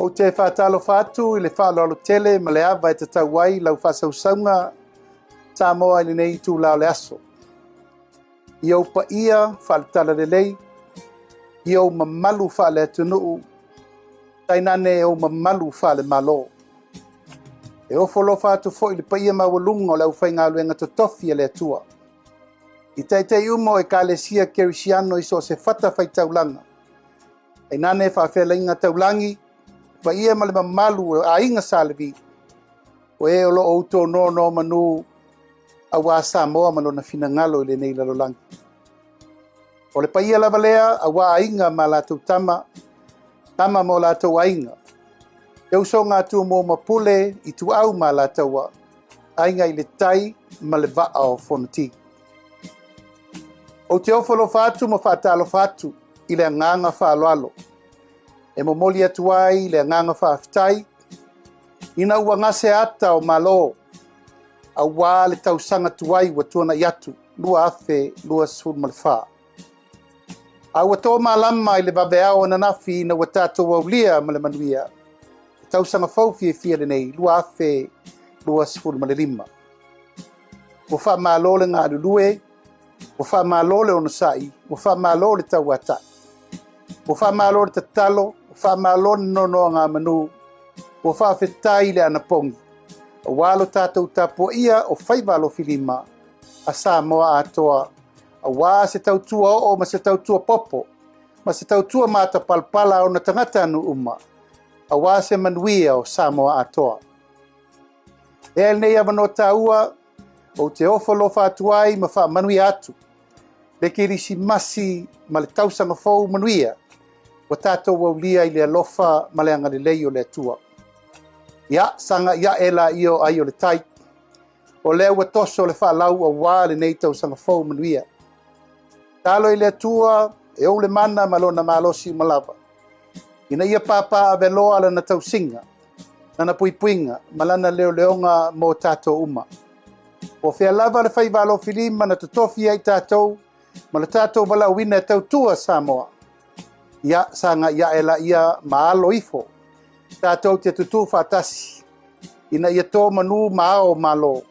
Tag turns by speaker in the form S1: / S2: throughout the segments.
S1: Ou te faatalofa atu i le faaaloalo tele ma le ava e tatau ai lau faasausauga Samoa i lenei itula o le aso. I ou paia faale-talalelei, i ou mamalu faale-atunuu, tainane ou mamalu faale-Malo. E ofo alofa atu foi i le paia maualuga o le aufaigaluega totofi a le Atua. I taitai uma o Ekalesia Kerisiano i so o se fatafaitaulaga, tainane faafeagaiga taulagi, paia ma le mamalu o aiga Sa Levi, o e o lo o outou nonomanu aua Samoa ma lona finagalo i lenei lalolagi. O le paia lava lea aua aiga ma latou tama, tama ma o latou aiga, le usoga a Tumua ma Pule, Ituau ma Alataua, Aiga i le Tai ma le Vaa o Fonoti. Ou te ofo alofa atu ma faatalofa atu i le agaga faaaloalo e momoli atu ai le agaga faafetai ina ua gase ata o Malo aua le tausaga tuai ua tuanai atu 2024. A ua to malama i le vaveao ananafi ina ua tatou aulia ma le manuia le tausaga fou fiafia lenei 2025. Ua faamalo le galulue, ua faamalo le onosai, ua faamalo le tauatai, ua faamalo le tatalo, ua faamalo le nonoagamanu, ua faafetai le anapogi, aua lo tatou tapuaia o faiva alofilima a Samoa atoa, aua se tautua oo ma se tautua popo, ma se tautua matapalapala a ona tagatanuu uma, aua se manuia o Samoa atoa. Ea lenei avanoa taua, ou te ofo alofa atu ai ma faamanuia atu le Kerisimasi ma le tausaga fou manuia ua tatou aulia i le alofa ma le agalelei o le Atua. Ia, sagai ae laia o ai o le tai, o lea ua toso le faalau aua lenei tausaga fou manuia. Talo i le Atua e ou le mana ma lona malosi uma lava, ina ia pāpā aveloa lana tausiga, lana puipuiga ma lana leoleoga mo tatou uma. Po o fea lava le faiva alofilima na totofi ai tatou ma le tatou valaauina e tautua Samoa. Ia, sagai ae laia ma alo ifo, tatou te tutū faatasi, ina ia tō manu ma ao o Malo,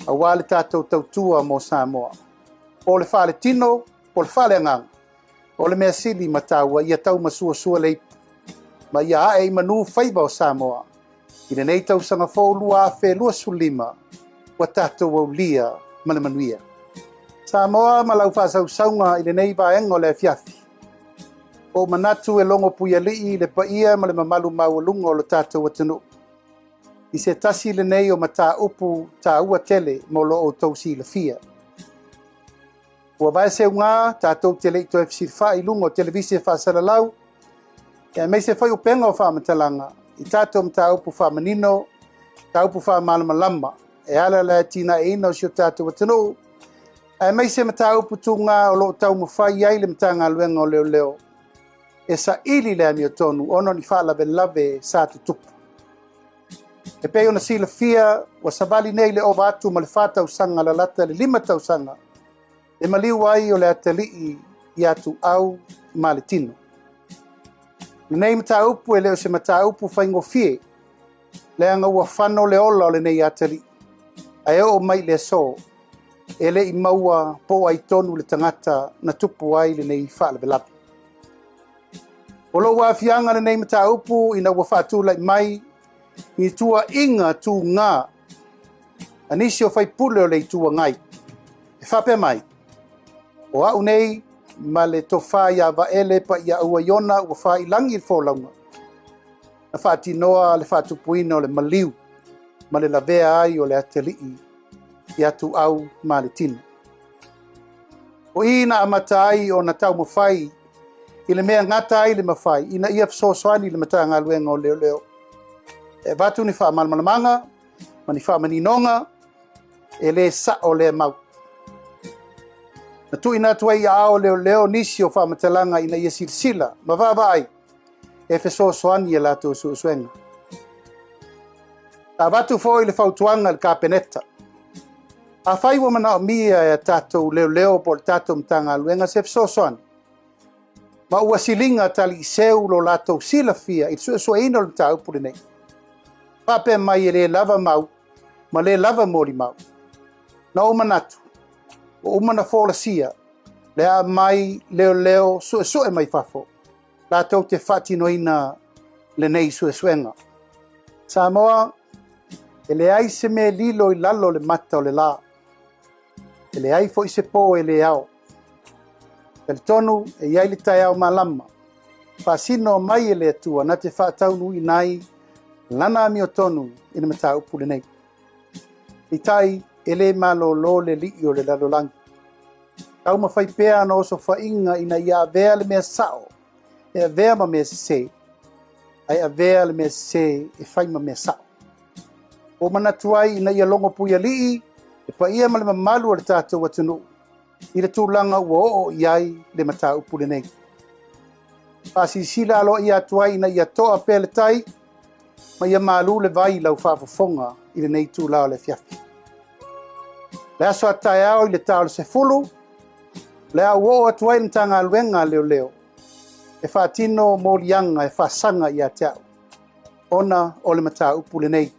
S1: aua le tatou tautua mo Samoa. Po o le faaletino, po o le faaleagaga, o le mea sili ma taua ia taumasuasua le ipu, ma ia ae i manu faiva o Samoa, i lenei tausaga fou 2025, ua tatou aulia ma le manuia. Samoa ma lau faasausauga i lenei vaega o le afiafi, ua ou manatu e logo puialii le paia ma le mamalu maualuga o lo tatou atunuu, i se tasi lenei o mataupu taua tele mo lo outou silafia. Ua vaeseuga tatou te le i toe fesilafai i luga o televise faasalalau, aemaise foi upega o faamatalaga i tatou mataupu faamanino, mataupu faamalamalama e ala le atinaeina o si o tatou atunuu, aemaise mataupu tuga o lo o taumafai ai le Matagaluega o Leoleo e saili le amiotonu ona o ni faalavelave sa tutupu. E pei ona silafia, ua savali nei le ova atu ma le 4 tausaga lalata le 5 tausaga e maliu ai o le atalii ia Tuau ma le tino. Lenei mataupu e le o se mataupu faigofie, leaga ua fano le ola o lenei atalii, ae oo mai i le aso, e le i maua po o ai tonu le tagata na tupu ai lenei faalavelave. O lou aafiaga lenei mataupu ina ua faatulai mai ni tuuaiga tuga a nisi o faipule o le Itu Agai. E faapea mai, o au nei ma le tofa ia Vaele Paiaaua Iona ua failagi le folauga, na faatinoa le faatupuina o le maliu ma le lavea ai o le atalii ia Tuau ma le tino. O i na amata ai ona taumafai i le mea gata ai le mafai ina ia fesoasoani i le Matagaluega o Leoleo. E avatu ni faamalamalamaga ma ni faamaninoga e le sao lea mau. Na tuuina atu ai i aao leoleo nisi o faamatalaga ina ia silasila ma vaavaai e fesoasoani i a latou suesuega. Na avatu foi le fautuaga i le Kapeneta. Afai ua manaomia e a tatou leoleo po o le tatou Matagaluega se fesoasoani, Ma ua siliga taliiseu lo latou silafia i le suesueina o le mataupu lenei. Faapea mai e le lava mau ma le lava molimau. Na ou manatu, ua uma na folasia le aumai leoleo suesue mai fafo latou te faatinoina lenei suesuega. Samoa, e leai se mea lilo i lalo o le mata o le la. E leai foi se po e le ao. Talitonu e i ai le taeao malama, faasino mai e le Atua na te faataunuuina ai lana amiotonu i le mataupu lenei. Peitai, e le malolo le alii o le lalolagi. Taumafai pea ana osofaiga ina ia avea le mea sao e avea ma mea sese, ae avea le mea sese e fai ma mea sao. Ua manatu ai ina ia logo puialii le paia ma le mamalu o le tatou atunuu i le tulaga ua oo i ai le mataupu lenei. Faasilasila aloaia atu ai ina ia toa pea le tai ma ia malu le vai i lau faafofoga i lenei itula o le afiafi. Le aso a taeao i le ta o le 10, le a ou oo atu ai i le Matagaluega a Leoleo e faatino moliaga e faasaga ia te au ona o le mataupu lenei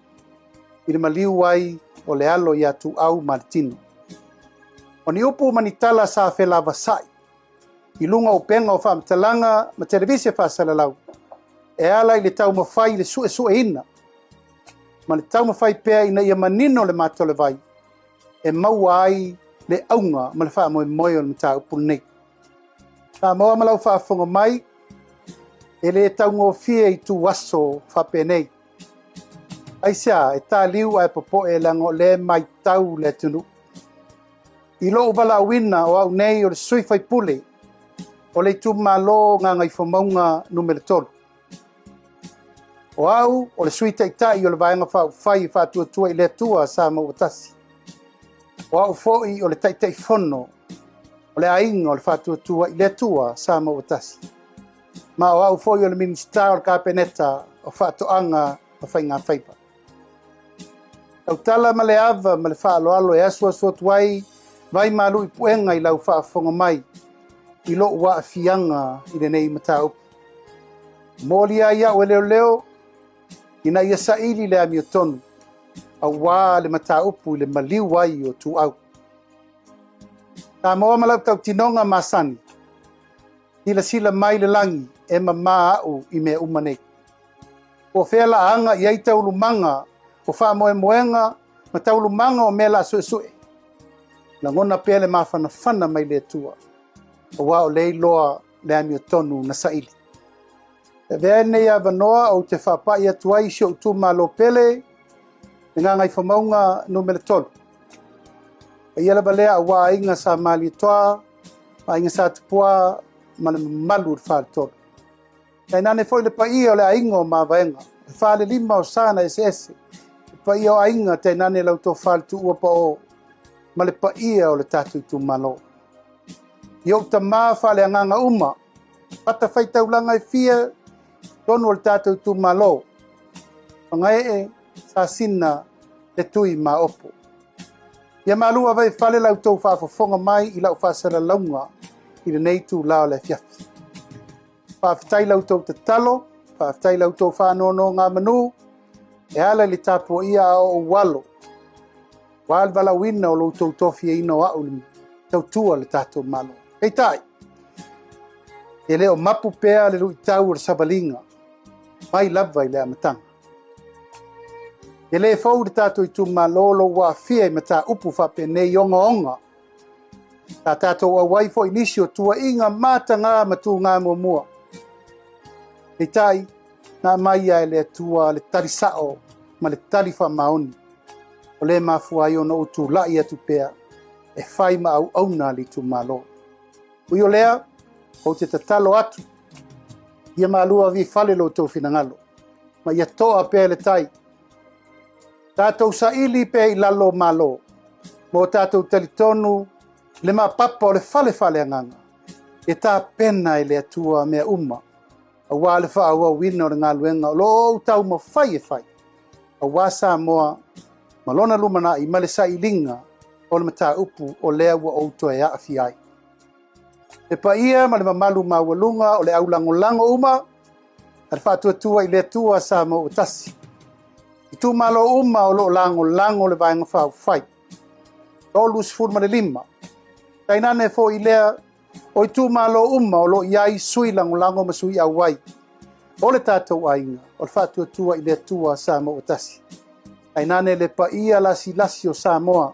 S1: i le maliu ai o le alo ia Tuau Maletino. O ni upu ma ni tala sa felavasai i luga o upega o faamatalaga ma televise faasalalau e ala i le taumafai i le suesueina ma le taumafai pea ina ia manino le mata o le vai e maua ai le auga ma le faamoemoe o le mataupu lenei. Samoa ma lau faafofoga mai, e le taugofie i tuaso faapenei. Aisea, e taliu ae popoe leaga o lea e matau le atunuu. I lou valaauina o au nei o le sui faipule o le itumalo Gagaifomauga Nu.3. O au o le sui taitai o le Vaega Faaupufai e Faatuatua i le Atua Samoa ua Tasi. O au foi o le Taitaifono o le Aiga o le Faatuatua i le Atua Samoa ua Tasi. Ma o au foi o le Minisita o le Kapeneta o Faatoaga ma Faigafaiva. Tautala ma le ava ma le faaaloalo e asuasu atu ai vai malu i puega i lau faafofoga mai i lou aafiaga i lenei mataupu. Molia ai au e leoleo ina ia saili le amiotonu auā le mataupu i le maliu ai o Tuau. Samoa ma lau tautinoga masani, silasila mai le lagi e mamā au i mea uma nei. Po o fea la aga i ai taualumaga o faamoemoega ma taualumaga o mea la suesue. Lagona pea le mafanafana mai le Atua, aua o lea iloa le amiotonu na saili. E avea ai lenei avanoa ou te faapai atu ai i si ou itumalo pele, le Gagaifomauga Nu.3. Paia lava lea aua aiga sa Malietoa, aiga sa Tupua ma le mamalu o le Faletolu. Tainane foi le paia o le aiga o Mavaega, le falelima o sana eseese, le paia o aiga tainane lau tofa le tuua pao ma le paia o le tatou itumalo. I ou tamā faaleagaga uma, fatafaitaulaga e fia tonu o le tatou itumalo, Fagaee, Sasina, le Tui Maopo. Ia malu ava i fale lau tou faafofoga mai i lau faasalalauga i lenei itula o le afiafi. Faafetai lau tou tatalo, faafetai lau tou faanonogamanu, e ala i le tapuaia a ou alo, aua le valaauina o lo outou tofiaina o au i le tautua le tatou Malo. Peitai, e le o mapu pea le luitau o le savaliga mai lava i le amataga. E le fou i le tatou itumalo lou aafia i mataupu faapenei ogaoga. Sa tatou auai foi nisi o tuuaiga mataga ma tuga muamua. Peitai, na aumai lava e le Atua le tali sao ma le tali faamaoni, o lea e mafua ai ona ou tulai atu pea e fai ma auauna a le itumalo. Ui o lea, ou te tatalo atu, ia malu ave i fale lo outou finagalo, ma ia toa pea le tai. Tatou saili pea i lalo o Malo, ma o tatou talitonu le mapapa o le fale faaleagaga, e tapena e le Atua mea uma, aua le faaauauina o le galuega o lo o ou taumafai e fai, aua Samoa ma lona lumanai ma le sailiga o le mataupu o lea ua ou toe aafia ai. Le paia ma le mamalu maualuga o le au lagolago uma a le Faatuatua i le Atua Samoa ua tasi. Itumalo uma o lo o lagolago le Vaega Faaupufai. 35. Tainane foi lea o itumalo uma o lo o i ai sui lagolago ma sui auai o le tatou aiga o le Faatuatua i le Atua Samoa ua tasi. Tainane le paia lasilasi o Samoa,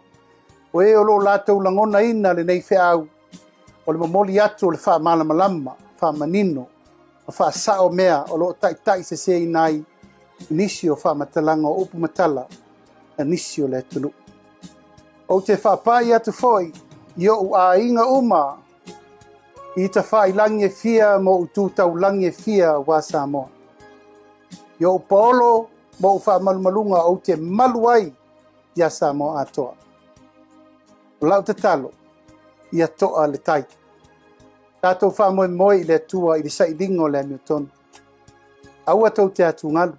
S1: o e o lo o latou lagonaina lenei feau o le momoli atu o le faamalamalama, faamanino ma faasao mea o lo o taitai seseina ai nisi o faamatalaga o upu ma tala a nisi o le atunuu. Ou te faapai atu foi i ou aiga uma i tafailagi e fia ma ou tu taulagi e fia aua Samoa. I ou paolo ma ou faamalumaluga ou te malu ai ia Samoa atoa. O lau tatalo, ia toa le tai. Tatou faamoemoe i le Atua i le sailiga o le amiotonu. Aua tou te atugalu,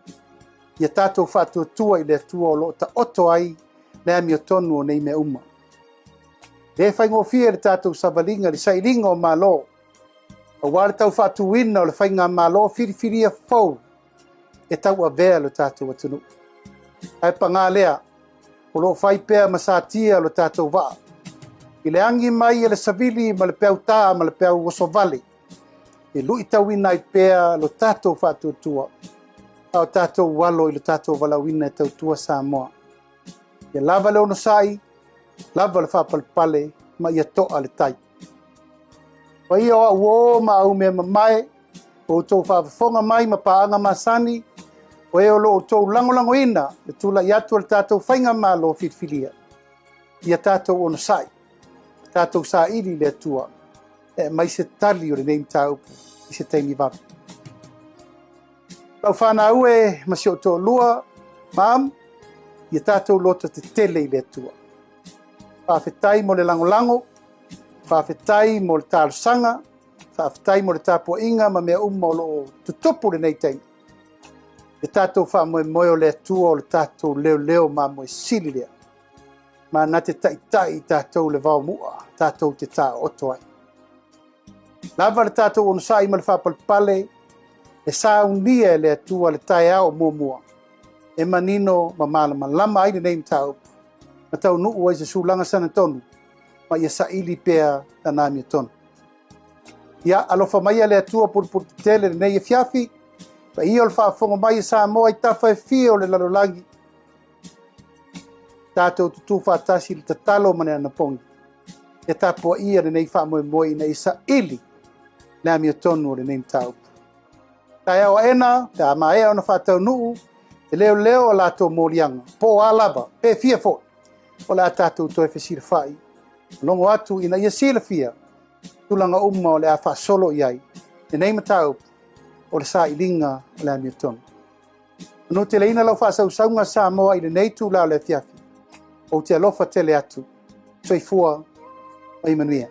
S1: ia tatou faatuatua i le Atua o lo o taoto ai le amiotonu o nei mea uma. E le faigofie le tatou savaliga i le sailiga o Malo, aua le tau faatuina o le faigamalo filifilia fou e tauavea lo tatou atunuu. Ae paga lea, o lo o fai pea ma satia lo tatou vaa. I le agi mai e le savili ma le peautā ma le peau osovale, e luitauina ai pea lo tatou faatuatua, a o tatou alo i lo tatou valaauina e tautua Samoa. Ia lava le onosai, lava le faapalepale ma ia toa le tai. Paia o au uō ma au mea mamae, o outou faafofoga mai ma paaga masani, o e o lo o outou lagolagoina le tulai atu o le tatou faigamalo filifilia. Ia tatou onosai, tatou saili i le Atua e aumai se tali o lenei mataupu i se taimi vave. Lau fanau e ma si ou toalua, Mom, ia tatou loto tetele i le Atua. Faafetai mo le lagolago, faafetai mo le talosaga, faafetai mo le tapuaiga ma mea uma o lo o tutupu lenei taimi. Le tatou faamoemoe o le Atua o le tatou leoleo mamoe sili lea. Ma na te taitai i tatou le vaomua, tatou te taooto ai. Lava le tatou onosai ma le faapalepale, e saunia e le Atua le taeao muamua, e manino ma malamalama ai lenei mataupu, ma taunuu ai se sulaga sagatonu, ma ia saili pea lana amiotonu. Ia, alofa maia le Atua pulupulu tetele lenei afiafi, paia o le faafofoga mai e Samoa i tafa e fia o le lalolagi, tatou tutū faatasi i le tatalo ma le anapogi, ia tapuaia lenei faamoemoe ina ia saili le amiotonu o lenei mataupu. Taeao aena, pe a maea ona faataunuu, e leoleo a latou moliaga, po o a lava, pe fia foi, o le a tatou toe fesilafai, logo atu ina ia silafia tulaga uma o le a faasolo i ai lenei mataupu o le sailiga o le amiotonu. Manuteleina lau faasausauga Samoa i lenei itula o le afiafi. Ou te alofa tele atu. Soifua ma ia manuia.